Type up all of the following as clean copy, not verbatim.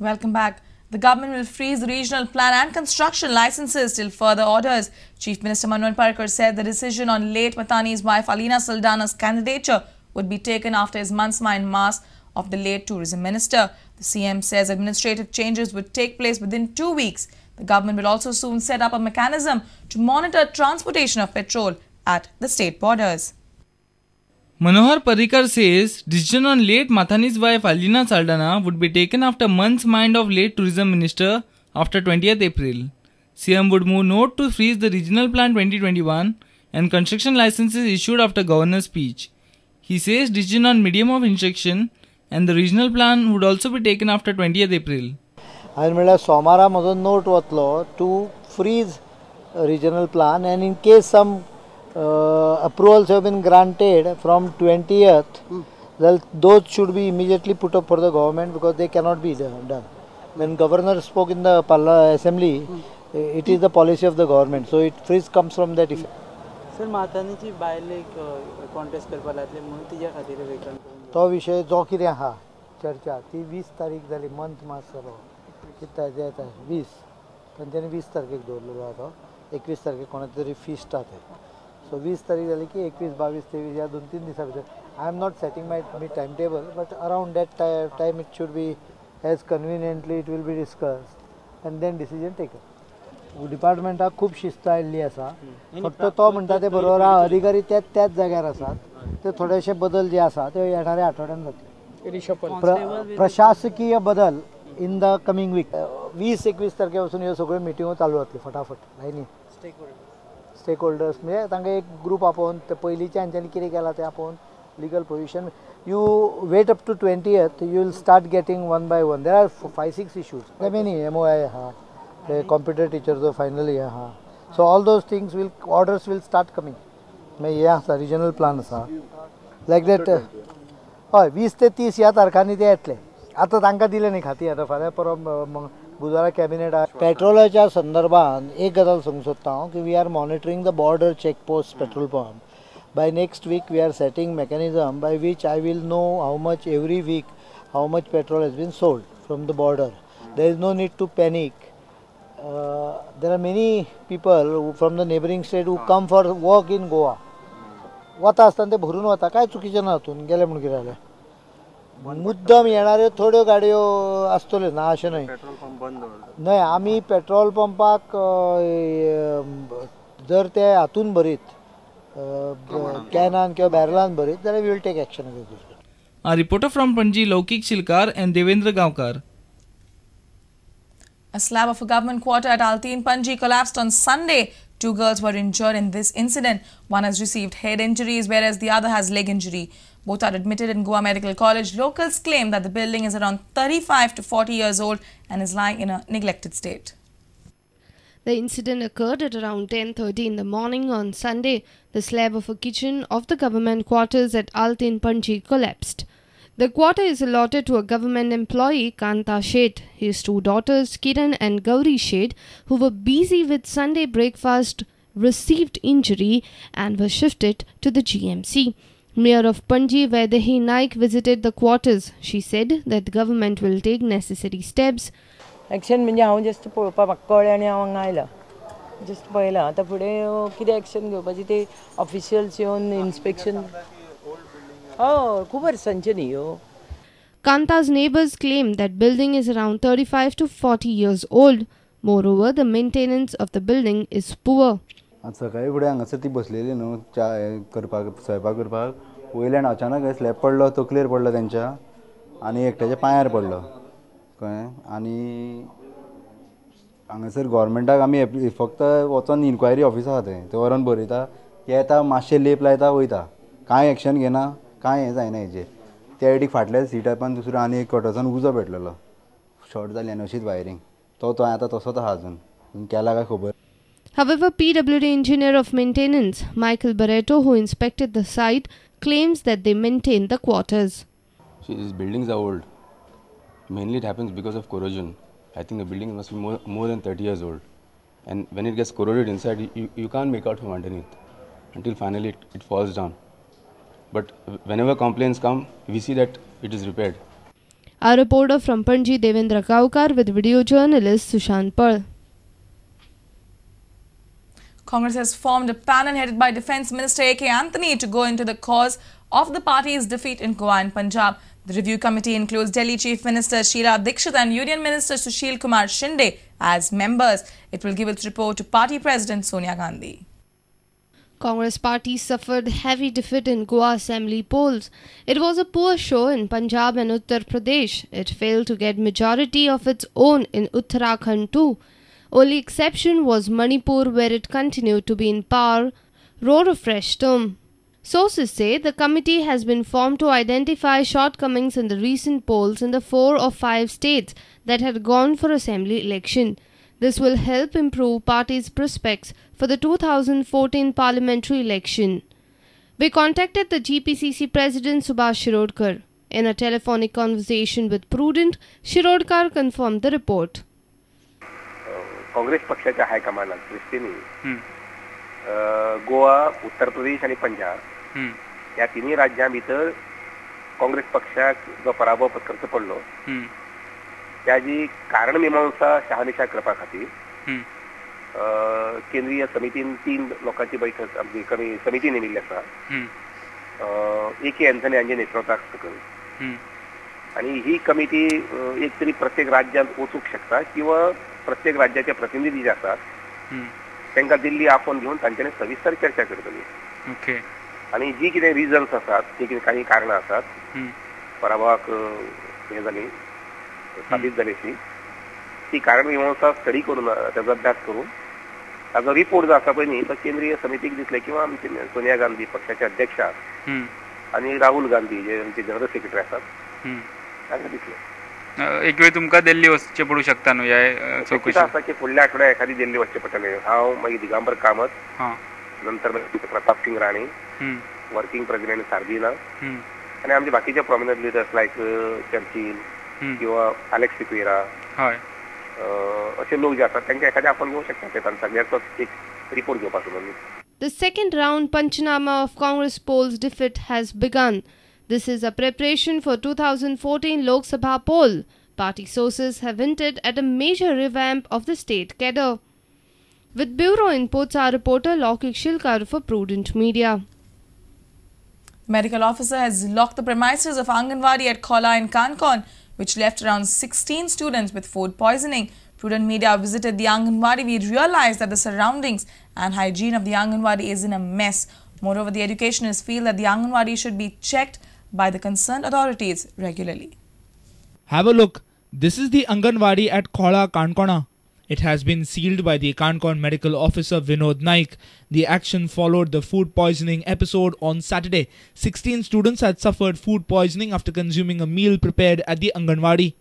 Welcome back. The government will freeze regional plan and construction licenses till further orders. Chief Minister Manohar Parrikar said the decision on late Mahtani's wife Alina Saldanha's candidature would be taken after his Mansmaind mass of the late tourism minister. The CM says administrative changes would take place within 2 weeks. The government will also soon set up a mechanism to monitor transportation of petrol at the state borders. Manohar Parrikar says decision on late Mahtani's wife Alina Saldanha would be taken after months mind of late tourism minister after 20th April. CM would move note to freeze the regional plan 2021 and construction licenses issued after governor's speech. He says decision on medium of instruction and the regional plan would also be taken after 20th April. हांवें म्हळ्यार सोमारा म्हजो note वतलो to freeze regional plan and in case some approvals have been granted from 20th, well, those should be immediately put up for the government because they cannot be done. When governor spoke in the assembly, it is the policy of the government, so it freeze comes from that effect. Sir, म्हातानीची बायल एक contest करपाक लागली म्हणून तिच्या खातीर vacant तो विशय जो कितें आहा चर्चा ती 20 तारीख जाली, मंथ मास जालो कितें 20 तांच्यांनी 20 तारखेक दवरलेलो आहा तो 21 तारखेक कोणा तरी फिस्ट आहा तें. सो 20 तारीख जाली की 21, 22, 23 ह्या 2-3 दिसां भितर I am not setting my time table but around that time it should be as conveniently it will be discussed and then decision taken. डिपार्टमेंटाक खूब शिस्त आयिल्ली आसा, फक्त तो म्हणटा ते बरोबर आहा, अधिकारी त्याच त्याच जाग्यार आसात, ते थोडेशे बदल जे आसा ते येणाऱ्या आठवड्यान जातले. प्रशासकीय बदल इन the coming week. 20-21 तारखे पासून ह्यो सगळ्यो मिटिंगो चालू जातल्यो फटाफट लायनी. स्टेक होल्डर्स म्हणजे तांकां एक ग्रूप आपोवन ते पयलींच्या हांच्यांनी कितें केलां तें आपोवन legal position. You wait up to 20th you will start getting one by one. There are 5-6 issues. Many MOI आहा, ते कॉम्प्युटर टिचरचो फायनली आहा. So all those things will orders will start coming. मागीर हें आसा रिजनल प्लान आसा लायक that. हय 20 ते 30 ह्या तारखांनी ते येतले. आतां तांकां दिलें न्ही खाती, आतां फाल्यां परवां बुधवारा कॅबिनेट आहा. पेट्रोलाच्या संदर्भात एक गजाल सांगूंक सोदता हांव की we are monitoring the border check post petrol pump. By next week we are setting mechanism by which I will know how much every week how much petrol has been sold from the border. There is no need to panic. There are many people from the neighbouring state who come for work in Goa. वता आसतना ते भरून वता, कांय चुकीचें ना, हातून गेलें म्हूण कितें जालें. मुद्दम येणाऱ्यो थोड्यो गाडयो आसतल्यो ना अशें न्हय. न्हय, आमी पेट्रोल पंपाक जर ते हातून भरीत कॅनान किंवा बॅरलान भरीत जाल्यार we will take action against it. A reporter from Panaji, Laukik Shilkar and Devendra Gaonkar. A slab of a government quarter at Altin, Panaji collapsed on Sunday. 2 girls were injured in this incident. One has received head injuries, whereas the other has leg injury. Both are admitted in Goa Medical College. Locals claim that the building is around 35 to 40 years old and is lying in a neglected state. The incident occurred at around 10:30 in the morning on Sunday. The slab of a kitchen of the government quarters at Altin, Panaji collapsed. The quarter is allotted to a government employee, Kanta Sheth. His 2 daughters, Kiran and Gauri Sheth, who were busy with Sunday breakfast, received injury and were shifted to the GMC. Mayor of Panaji, Vaidehi Naik, visited the quarters. She said that the government will take necessary steps. Action म्हणजे हांव just पळोवपाक म्हाका कळ्ळें आनी हांव हांगा आयलां, just पळयलां. आतां फुडें कितें एक्शन घेवपाची ते ऑफिशियल्स येवन इन्स्पेक्शन. हय, खूब वर्सांच्यो न्ही ह्यो. Kanta's neighbors claim that building is around 35 to 40 years old. Moreover, the maintenance of the building is poor. सकाळी फुडें हांगासर ती बसलेली न्हू च्या करपाक, स्वयंपाक करपाक, वयल्यान अचानक स्लॅब पडलो, तकलेर पडलो तेंच्या आनी एकट्याच्या पांयार पडलो, कळ्ळें. आनी हांगासर गोवोरमेंटाक आमी फक्त वचोन इन्क्वायरी ऑफिस आहा थंय, थंय व्हरोन बरयता, येता मातशें लेप लायता वयता, कांय एक्शन घेना, कांय हें जायना हेजेर. त्या सायडीक फाटल्या सीटापान दुसरो आनी एक क्वॉर्टर्सान उजो पेटलेलो, शॉर्ट जाली आनी अशीच वायरींग, तो तो आतां तसोच आहा अजून, केला काय खबर. However, PWD engineer of maintenance Michael Barreto, who inspected the site, claims that they maintain the quarters. See, these buildings are old. Mainly it happens because of corrosion. I think the building must be more than 30 years old. And when it gets corroded inside, you can't make out from underneath until finally it falls down. But whenever complaints come, we see that it is repaired. Our reporter from Panji, Devendra Gaukar, with video journalist Sushant Pal. Congress has formed a panel headed by Defence Minister A.K. Anthony to go into the cause of the party's defeat in Goa and Punjab. The review committee includes Delhi Chief Minister Sheila Dikshit and Union Minister Sushil Kumar Shinde as members. It will give its report to party President Sonia Gandhi. Congress party suffered heavy defeat in Goa assembly polls. It was a poor show in Punjab and Uttar Pradesh. It failed to get majority of its own in Uttarakhand too. Only exception was Manipur, where it continued to be in power, wrote a fresh term. Sources say the committee has been formed to identify shortcomings in the recent polls in the 4 or 5 states that had gone for assembly election. This will help improve party's prospects for the 2014 parliamentary election. We contacted the GPCC president Subhash Shirodkar. In a telephonic conversation with Prudent, Shirodkar confirmed the report. Congress पक्षाच्या हायकमांडान दृष्टीने गोवा, उत्तर प्रदेश आणि पंजाब ह्या तिन्ही राज्यां भितर काँग्रेस पक्षाक जो पराभव पत्करचो पडलो त्याजी कारण मीमांसा शहानिशा करपा खातीर केंद्रीय समितीन 3 लोकांची बैठक आमची कमी समिती नेमिल्ली आसा, ए के अँथनी हांच्या नेतृत्वाक सकयल, आनी ही कमिटी एक तरी प्रत्येक राज्यांत वचूंक शकता किंवा प्रत्येक राज्याचे प्रतिनिधी जे आसात तांकां दिल्ली आपोवन घेवन तांच्यानी सविस्तर चर्चा करतली. ओके. आनी जी कितें रिजन्स आसात, जी कितें काही कारणां आसात पराभवाक हे जाली साबीत जाली अशी ती कारण मीमांसा स्टडी करून ताजो अभ्यास करून ताजो रिपोर्ट जो आसा पळय न्ही तो केंद्रीय समितीक दितले किंवा आमचे सोनिया गांधी पक्षाचे अध्यक्ष आनी राहुल गांधी जे आमचे जनरल सेक्रेटरी आसात तांकां दितले. एक वेळ तुमकां दिल्ली वचचें पडूं शकता न्हू ह्या चवकशी आसा की फुडल्या आठवड्याक एखादी दिल्ली वचचें पडटलें. हांव मागीर दिगंबर कामत, नंतर प्रताप सिंग राणे, वर्किंग प्रेसिडेंट सार्दिना आनी आमचे बाकीचे प्रॉमिनंट लिडर्स लायक चर्चिल किंवा आलेक्स सिक्वेरा असे लोक जे आसात तांकां एखादे आपोवन घेवंक शकता ते सगळ्यांचो एक रिपोर्ट घेवपाचो म्हणून. The second round Panchnama of Congress polls defeat has begun. This is a preparation for 2014 Lok Sabha poll. Party sources have hinted at a major revamp of the state cadre. With bureau inputs, our reporter Lokik Shilkar for Prudent Media. The medical officer has locked the premises of Anganwadi at Khola in Canacona, which left around 16 students with food poisoning. Prudent Media visited the Anganwadi. We realized that the surroundings and hygiene of the Anganwadi is in a mess. Moreover, the educationists feel that the Anganwadi should be checked by the concerned authorities regularly. Have a look. This is the Anganwadi at Khola, Canacona. It has been sealed by the Canacona medical officer Vinod Naik. The action followed the food poisoning episode on Saturday. 16 students had suffered food poisoning after consuming a meal prepared at the Anganwadi.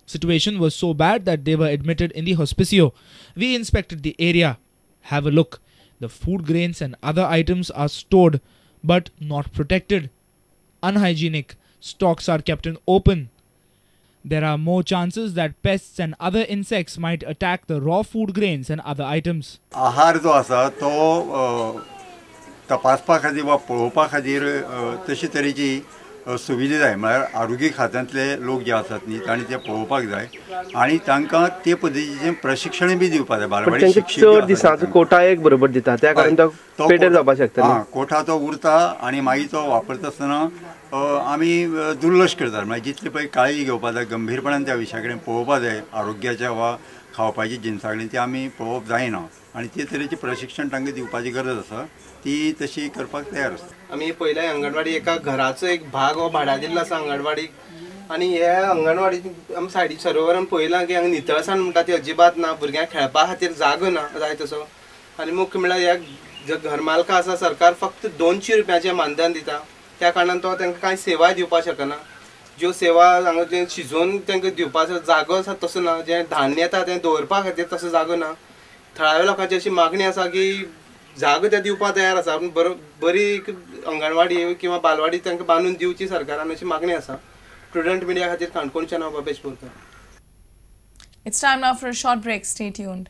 Situation was so bad that they were admitted in the hospicio. We inspected the area. Have a look. The food grains and other items are stored but not protected. Unhygienic. Stocks are kept in open. There are more chances that pests and other insects might attack the raw food grains and other items. आहार जो आसा तो तपासपा खातीर वा पळोवपा खातीर तशी तरेची सुविधा जाय, म्हळ्यार आरोग्य खात्यांतले लोक जे आसात न्ही तांणी ते पळोवपाक जाय आनी तांकां ते पद्दतीचें प्रशिक्षण बी दिवपाक जाय. बालवाडी शिक्षक चड दिसांचो कोटा एक बरोबर दिता त्या कारण तो पेटेर जावपाक शकता. हां, कोटा तो उरता आनी मागीर तो वापरता आसतना आमी दुर्लक्ष करतात. म्हळ्यार जितली पळय काळजी घेवपाक जाय, गंभीरपणान त्या विशया कडेन पळोवपाक जाय, आरोग्याच्या वा खावपाच्या जिनसा कडेन ती आमी पळोवप जायना आनी ते तरेचें प्रशिक्षण तांकां दिवपाची गरज आसा, ती तशी करपाक तयार आसता. आमी पयल्या अंगणवाडी एका घराचो एक भाग हो भाड्या दिल्लो आसा अंगणवाडीक आनी हे अंगणवाडी आमी सायडी सरोवरान पळयलां की हांगा नितळसाण म्हणटा ती अजिबात ना, भुरग्यांक खेळपा खातीर जागो ना जाय तसो. आनी मुख्य म्हळ्यार ह्या जे घरमालका आसा सरकार फक्त 200 रुपयाचें मानधन दिता, त्या कारणान तो तांकां कांय सेवाय दिवपाक शकना. ज्यो सेवा हांगा जें शिजोवन तांकां दिवपाचो जागो आसा तसो ना, जें धान्य येता तें दवरपा खातीर तसो जागो ना. थळाव्या लोकांची अशी मागणी आसा की जागो ते दिवपाक तयार आसा पूण बरी एक अंगणवाडी किंवा बालवाडी तांकां बांदून दिवची सरकारान अशी मागणी आसा. प्रुडंट मिडिया खातीर काणकोणच्यान हांव Babesh Borkar. It's time now for a short break. Stay tuned.